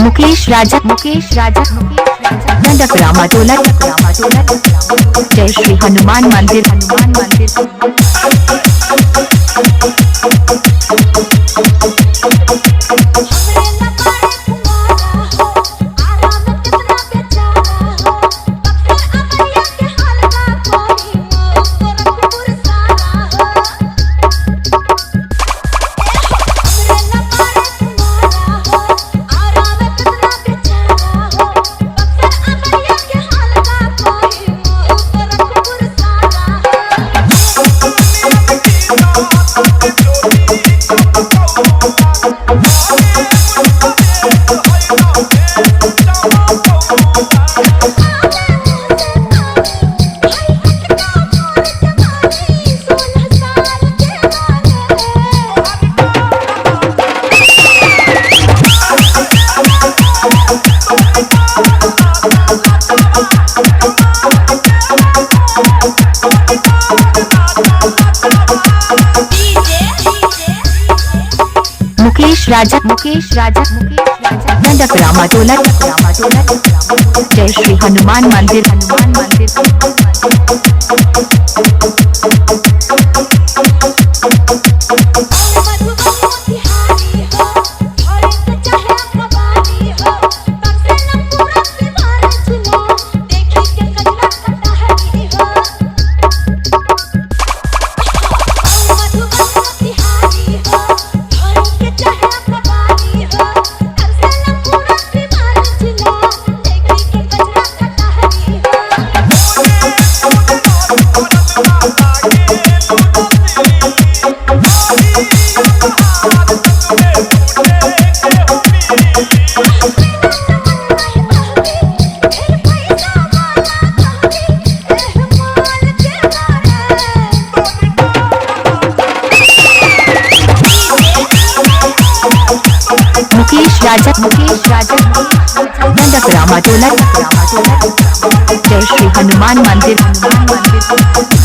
मुकेश राजा, मुकेश राजा, नंदक रामाटोला, रामाटोला। जय श्री हनुमान मंदिर, हनुमान मंदिर। हमरे न बाड़े कुंवारा हो, आराम कितना बेचारा हो। बक्सर अमरिया के हाल का कोई मऊ गोरखपुर सारा हो। हमरे न बाड़े कुंवारा हो, आराम कितना बेचारा हो। बक्सर अमरिया के हाल का कोई मऊ गोरखपुर सारा हो। साल के मुकेश राजा, मुकेश राजा, मुकेश राजा, नंदक रामाटोला, रामाटोला। जय श्री हनुमान मंदिर, हनुमान मंदिर। मधुबन मोतिहारी हो, घरे के चाहे अखबारी हो। बक्सर पूरा सिवान जिला, देखी के कजरा कटहरी हो। मधुबन मोतिहारी हो, घरे के चाहे अखबारी हो। बक्सर पूरा सिवान जिला, देखी के कजरा कटहरी हो। मुकेश राजा, मुकेश राजा, नंदक रामाटोला, रामाटोला। जय श्री हनुमान मंदिर, हनुमान मंदिर।